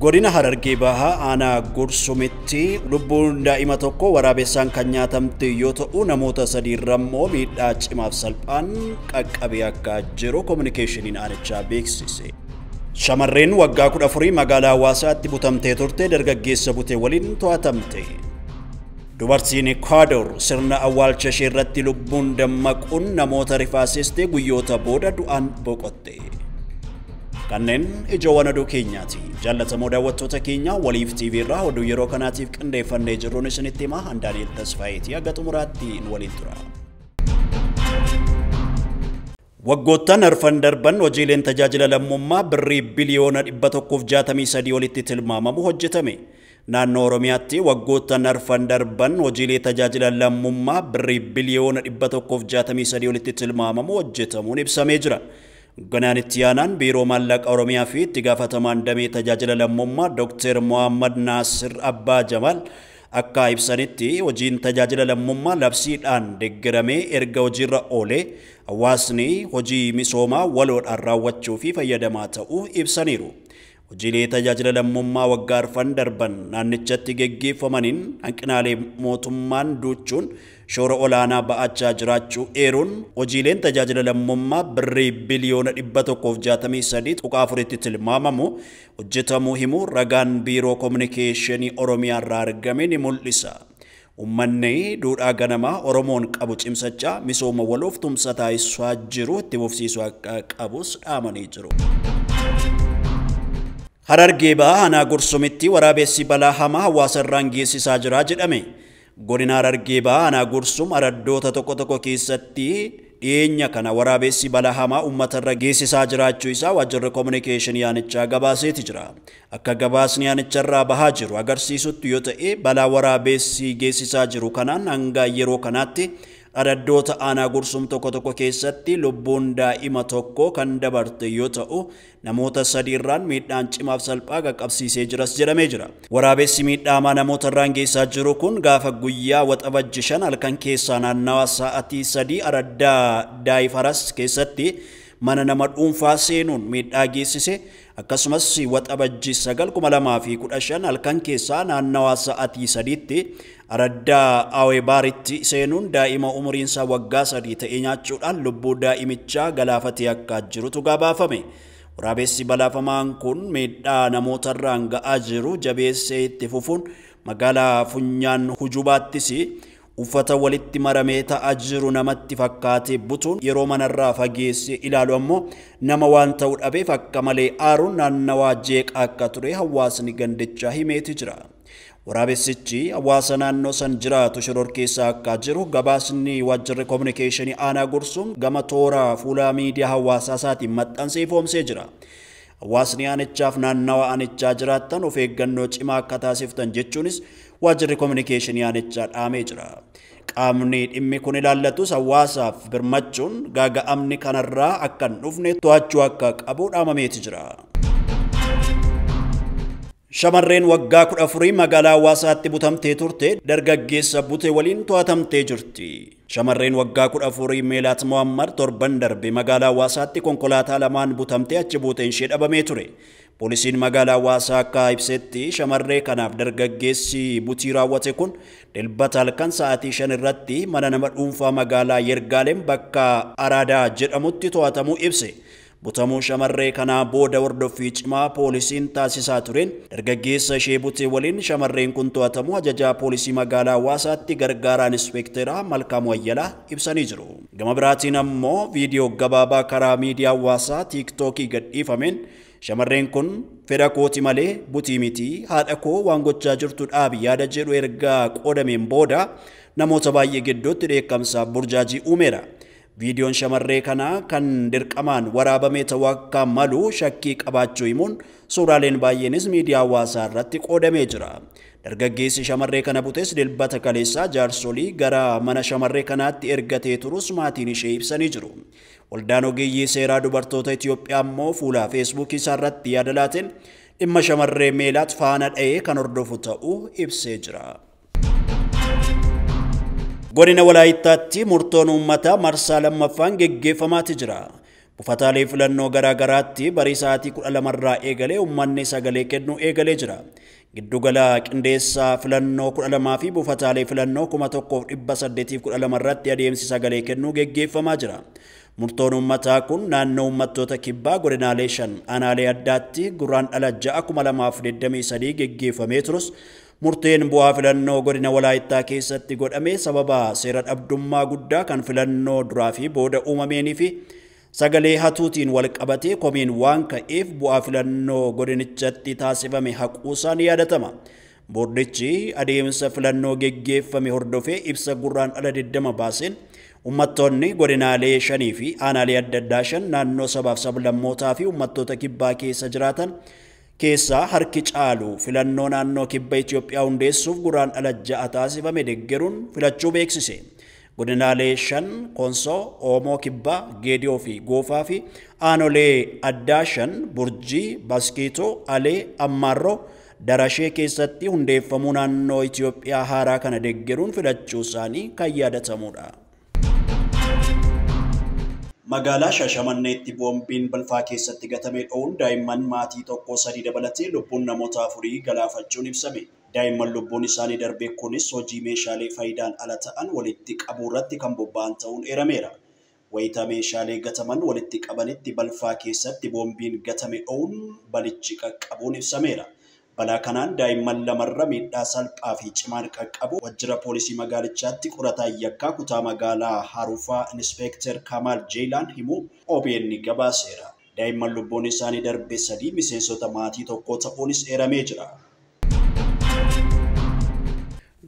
Godina Harargee Bahaa aanaa Gursumitti lubbuun daa'ima tokko waraabessaan kan nyaatamte yoo ta'u, namoota 3 irra immoo miidhaa cimaaf salphaan qaqqabee akka jiru kominikeeshiniin aanichaa beeksise. Shamarreen waggaa 14 magaalaa Hawaasaatti butamtee turte dargaggeessa bute waliin to'atamte. Dubartiin Ekwaador sirna awwaalcha ishee irratti lubbuun dammaquun namoota rifaasiste guyyoota booda du'aan boqotte. Kanneen ijoowwan oduu keenyaati. Jaallatamoo daawwattoota keenya Waliif TV irraa oduu yeroo kanaatiif qindeeffannee jirruun isinitti hima. Daani'el Tasfaayeeti haga xumuraatti nu waliin tura. Waggoottan arfan darban hojiileen tajaajila lammummaa birrii biliyoona 163 olitti tilmaamamu hojjetame. Naannoo Oromiyaatti waggoottan arfan darban hojiilee tajaajila lammummaa birrii biliyoona 163 olitti tilmaamamu hojjetamuun ibsamee jira. Hoogganaan itti aanaan Biiroo Maallaqa Oromiyaa fi itti gaafatamaan damee tajaajila lammummaa Dr. Mohammad Naasir Abbaa Jamaal akka ibsanitti hojiin tajaajila lammummaa labsiidhaan deeggaramee erga hojiirra oolee hawaasni hojii misoomaa waloodhaan raawwachuu fi fayyadamaa ta'uu ibsaniiru. Hojiilee tajaajila lammummaa waggaa arfan darban naannichatti geggeeffamaniin hanqinaalee mootummaan duuchuun shoora olaanaa ba'achaa jiraachuu eeruun hojiileen tajaajila lammummaa birrii biliyoona 163.4tti tilmaamamu hojjetamuu himuu ragaan Biiroo Kominikeeshinii Oromiyaa irraa argame ni mul'isa. Uummanni duudhaa ganamaa Oromoon qabu cimsachaa misooma waloof tumsa taasisaa jiru itti fufsiisuu akka qabus dhaamanii jiru. Harargee Bahaa aanaa Gursumitti waraabessi balaa hamaa hawaasa irraan geessisaa jira jedhame. Godina Harargee Bahaa aanaa Gursum araddoota tokko tokko keessatti dhiyeenya kana waraabessi balaa hamaa uummata irra geessisaa jiraachuu isaa waajjirri kominikeeshinii aanichaa gabaaseeti jira. Akka gabaasni aanicharraa bahaa jiru agarsiisutti yoo ta'e, balaa waraabessi geessisaa jiru kanaan hanga yeroo kanaatti araddoota aanaa Gursum tokko tokko keessatti lubbuun daa'ima tokko kan dabarte yoo ta'u, namoota 3 irraan miidhaan cimaaf salphaa qaqqabsiisee jiras jedhamee jira. Waraabessi miidhamaa namoota irraan geessaa jiru kun gaafa guyyaa Waxabajji 5 halkan keessaa naannawa sa'aatii 3 araddaa Daayifaras keessatti mana nama dhuunfaa seenuun miidhaa geessise, akkasumas Waxabajji 9 2015 halkan keessaa naannawa sa'aatii 3tti araddaa Awebaaritti seenuun daa'ima umuriinsaa waggaa 3 ta'e nyaachuudhaan lubbuu daa'imichaa galaafatee akka jirutu gabaafame. Waraabessi balaafamaan kun miidhaa namootarraan ga'aa jiru jabeessee itti fufuun magaalaa Funyaan Hujubaattis uffata walitti maramee ta'aa jiru namatti fakkaatee butuun yeroo manarraa fageessee ilaalu ammoo nama waan ta'u dhabeef akka malee aaruun naannawaa jeeqaa akka ture hawaasni gandichaa himeeti jira. Waraabessichi hawaasa naannoo san jiraatu shororkeessaa akka jiru gabaasni waajjirri kominikeeshinii aanaa Gursum gama toora fuula miidiyaa hawaasaa isaatiin maxxansee ifoomsee jira. Hawaasni aanichaaf naannawa aanichaa jiraattan of eeggannoo cimaa akka taasiftan jechuunis waajjirri kominikeeshinii aanichaa dhaamee jira. Qaamni dhimmi kun ilaallatus hawaasaaf birmachuun gaaga'amni kanarraa akka hin dhufne to'achuu akka qabu dhaamameeti jira. Shamarreen waggaa 14 magaalaa Hawaasaatti butamtee turte dargaggeessa bute waliin to'atamtee jirti. Shamarreen waggaa 14 Meelaat Mohammad torban darbe magaalaa Hawaasaatti konkolaataa lamaan butamtee achi buuteen ishee dhabamee ture. Poolisiin magaalaa Hawaasaa akka ibsetti shamarree kanaaf dargaggeessi butii raawwate kun dilbata halkan sa'aatii 5 irratti mana nama dhuunfaa magaalaa Yergaalem bakka Araadaa jedhamutti to'atamuu ibse. Butamuu shamarree kanaa booda hordoffii cimaa poolisiin taasisaa tureen dargaggeessa ishee butee waliin shamarreen kun to'atamuu ajajaa poolisii magaalaa Hawaasaatti gargaaraan inspekteeraa Malkaam Wayyalaa ibsanii jiru. Gama biraatiin ammoo viidiyoo gabaabaa karaa miidiyaa hawaasaa tiiktookii gadhiifameen shamarreen kun fedha kooti malee butii miti, haadha koo waan gochaa jirtu dhaabi yaada jedhu ergaa qoodameen booda namoota baay'ee gidduutti dheekkamsaaf burjaajii uumeera. Viidiyoon shamarree kanaa kan dirqamaan waraabame ta'uu akka malu shakkii qabaachuu himuun suuraaleen baay'eenis miidiyaa hawaasaa irratti qoodamee jira. Dargaggeessi shamarree kana butes dilbata kaleessaa jaarsolii gara mana shamarree kanaatti ergatee turus maatiin ishee ibsanii jiru. Waldaan ogeeyyii seeraa dubartoota Itoophiyaa immoo fuula Feesbuukii isaa irratti yaada laateen dhimma shamarree Meelaat faana dha'ee kan hordofu ta'uu ibsee jira. Godina Walaayittaatti murtoon uummataa marsaa lammaffaan geggeeffamaati jira. Buufataalee filannoo garaa garaatti barii sa'aatii 12 irraa eegalee uummanni sagalee kennuu eegalee jira. Giddugala qindeessaa filannoo 12 fi buufataalee filannoo 1812 irratti adeemsi sagalee kennuu geggeeffamaa jira. Murtoon uummataa kun naannoo uummattoota kibbaa godinaalee 5 aanaalee addaatti guraandhala 6 2023 geggeeffamee turus murteen bu'aa filannoo godina Walaayittaa keessatti godhame sababa seera dhabdummaa guddaa kan filannoo duraa fi booda uumameenii fi sagalee hatuutiin wal qabatee komiin waan ka'eef bu'aa filannoo godinichatti taasifame haquusaan yaadatama. Boordichi adeemsa filannoo geggeeffame hordofee ibsa guraandhala 20 baaseen uummattoonni godinaalee 5 fi aanaalee adda addaa 5 naannoo sabaaf sablammootaa fi uummattoota kibbaa keessa jiraatan keessaa harki caalu filannoo naannoo kibba Itoophiyaa hundeessuuf guraandhala 6 taasifame deeggaruun filachuu beeksise. Godinaalee 5 Konsoo, Oomoo Kibbaa, Geediyoo fi Goofaa fi aanolee addaa 5 Burjii, Baskiitoo, Alee, Ammaarroo Darashee keessatti hundeeffamuu naannoo Itoophiyaa haaraa kana deeggaruun filachuu isaanii kan yaadatamudha. Magaalaa Shaashamanneetti boombiin balfaa keessatti gatame dho'uun daa'imman maatii tokko sadii dabalatee lubbuun namoota 4 galaafachuun ibsame. Daa'imman lubbuun isaanii darbe kunis hojii meeshaalee faayidaan ala ta'an walitti qabuu irratti kan bobba'an ta'uun eerameera. Wayita meeshaalee gataman walitti qabanitti balfaa keessatti boombiin gatame dho'uun balichi qaqqabuun ibsameera. Balaa kanaan daa'imman lamarra miidhaa salphaa fi cimaan qaqqabu wajjira poolisii magaalichaatti qorataa yakkaa kutaa magaalaa Harufaa Inspeekter Kamaal Jeelaan himuu OBN gabaaseera. Daa'imman lubbuun isaanii darbe 3 miseensota maatii tokko ta'uunis eeramee jira.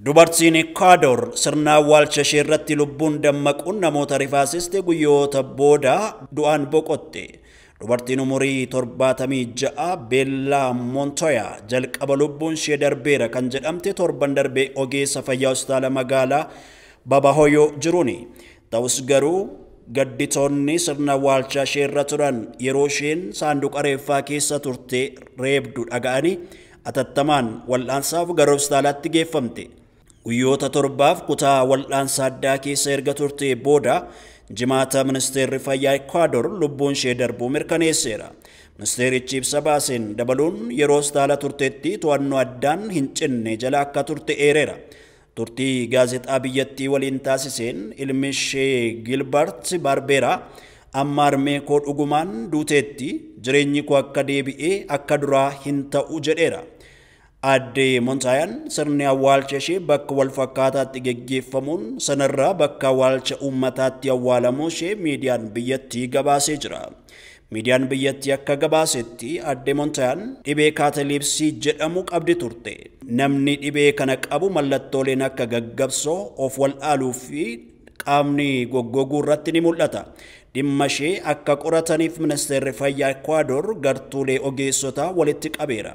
Dubartiin Ekwaador sirna awwaalcha ishee irratti lubbuun dammaquun namoota rifaasiste guyyoota booda du'aan boqotte. Dubartiin umurii 76 Beellaa Montoya jalqaba lubbuun ishee darbeera kan jedhamte torban darbee ogeessa fayyaa hospitaala magaalaa Babahoyoo jiruuni. Ta'us garuu gadditoonni sirna awwaalcha ishee irra turan yeroo isheen saanduqa reeffaa keessa turte reebdu dhaga'anii atattamaan wal'aansaaf gara hospitaalaatti geeffamte. Guyyoota 7 kutaa wal'aansa addaa keessa erga turte booda jimaata ministeerri fayyaa Ekwaador lubbuun ishee darbuu mirkaneesseera. Ministeerichi ibsa baaseen dabaluun yeroo hospitaala turtetti to'annoo addaan hin cinne jala akka turte eereera. Turtii gaazexaa biyyattii waliin taasiseen ilmi ishee Gilbert Barbeera amma harmee koo dhugumaan duuteetti jireenyi koo akka deebi'ee akka duraa hin ta'u jedheera. Aadde Montaayaan sirni awwaalcha ishee bakka wal fakkaataatti geggeeffamuun sanarraa bakka awwaalcha uummataatti awwaalamuu ishee miidiyaan biyyattii gabaasee jira. Miidiyaan biyyattii akka gabaasetti Aadde Montaayaan dhibee kaataliipsii jedhamu qabdi turte. Namni dhibee kana qabu mallattooleen akka gaggabsoo, of wal'aaluu fi qaamni goggoguu irratti ni mul'ata. Dhimma ishee akka qorataniif ministeerri fayyaa Ekwaador gartuulee ogeessotaa walitti qabeera.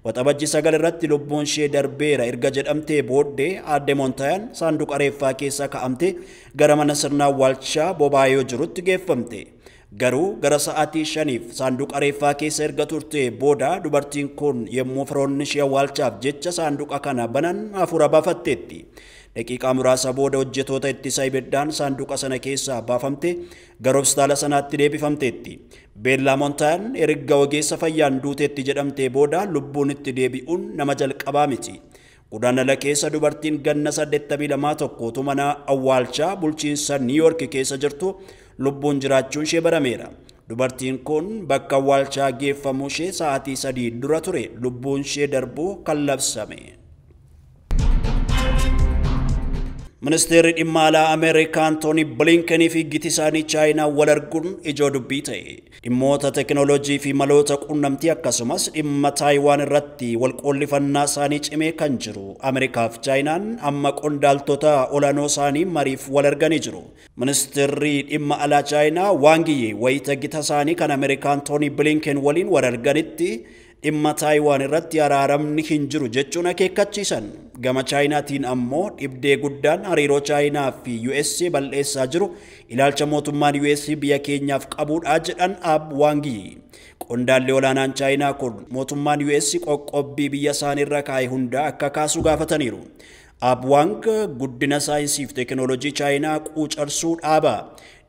Waxabajji 9 irratti lubbuun ishee darbeera erga jedhamtee booddee Aadde Montaayaan saanduqa reeffaa keessa kaa'amte gara mana sirna awwaalchaa Bobaayoo jirutti geeffamte. Garuu gara sa'aatii 5 saanduqa reeffaa keessa erga turte booda dubartiin kun yommuu firoonni ishee awwaalchaaf jecha saanduqa kana banan hafuura baafatteetti. Daqiiqaa muraasa booda hojjettoota ittisa ibiddaan saanduqa sana keessaa baafamte gara hospitaala sanaatti deebifamteetti. Beellaa Montaayaan erga ogeessa fayyaan duuteetti jedhamtee booda lubbuun itti deebi'uun nama jalqabaa miti. Guraandhala keessa dubartiin ganna 82 tokkotu mana awwaalchaa bulchiinsa Niiyork keessa jirtu lubbuun jiraachuun ishee barameera. Dubartiin kun bakka awwaalchaa geeffamuu ishee sa'aatii 3 dura ture lubbuun ishee darbuu kan labsame. Ministeerri dhimma alaa Ameerikaa Antooni Bliinkenii fi giti isaanii Chaayinaa wal arguun ijoo dubbii ta'e. Dhimmoota teekinooloojii fi maloota quunnamtii akkasumas dhimma Taayiwaan irratti wal qoollifannaa isaanii cimee kan jiru. Ameerikaa fi Chaayinaan amma qondaaltota olaanoo isaanii mariif wal arganii jiru. Ministeerri dhimma alaa Chaayinaa Waang Yi wayita gita isaanii kan Ameerikaa Antooni Bliinken waliin wal arganitti dhimma Taayiwaan irratti araaramni hin jiru jechuun akeekkachiisan. Gama Chaayinaatiin ammoo dhibdee guddaan hariiroo Chaayinaa fi USA bal'eessaa jiru ilaalcha mootummaan USA biyya keenyaaf qabuudha jedhan Ab Waang Yi. Qondaalli olaanaan Chaayinaa kun mootummaan US qoqqobbii biyya isaaniirra kaa'e hunda akka kaasu gaafataniiru. Ab Waang guddina saayinsii fi teekinooloojii Chaayinaa quucarsuu dhaaba.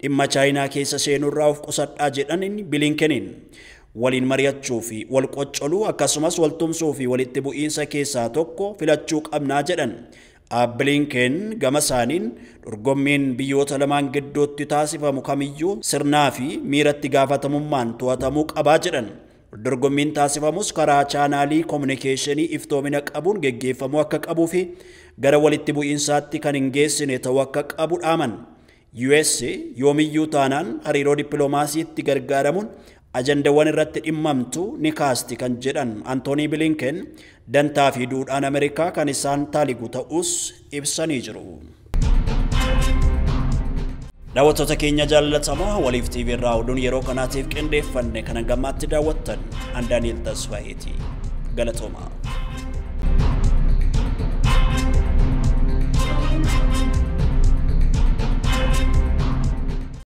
Dhimma Chaayinaa keessa seenurraa of qusadhaa jedhan Bilinkeniin. Waliin mari'achuu fi wal qoccoluu akkasumas wal tumsuu fi walitti bu'iinsa keessaa tokko filachuu qabnaa jedhan. Bilinken gama isaaniin dorgommiin biyyoota lamaan gidduutti taasifamu kamiyyuu sirnaa fi miiratti gaafatamummaan to'atamuu qabaa jedhan. Dorgommiin taasifamus karaa chaanaalii koominikeeshinii iftoomina qabuun geggeeffamuu akka qabuu fi gara walitti bu'iinsaatti kan hin geessine ta'uu akka qabu dhaaman. US yoomiyyuu taanaan hariiroo dippiloomaasiitti gargaaramuun ajandawwan irratti dhimmamtu ni kaasti kan jedhan Antoonii Bilinken dantaa fi duudhaan Ameerikaa kan isaan taaligu ta'us ibsanii jiru. Daawwattoota keenya jaallatamoo Waliif TV irraa oduun yeroo kanaatiif qindeeffanne kana gammaatti daawwattan an Daani'el Tasfaayeeti. Galatoomaa.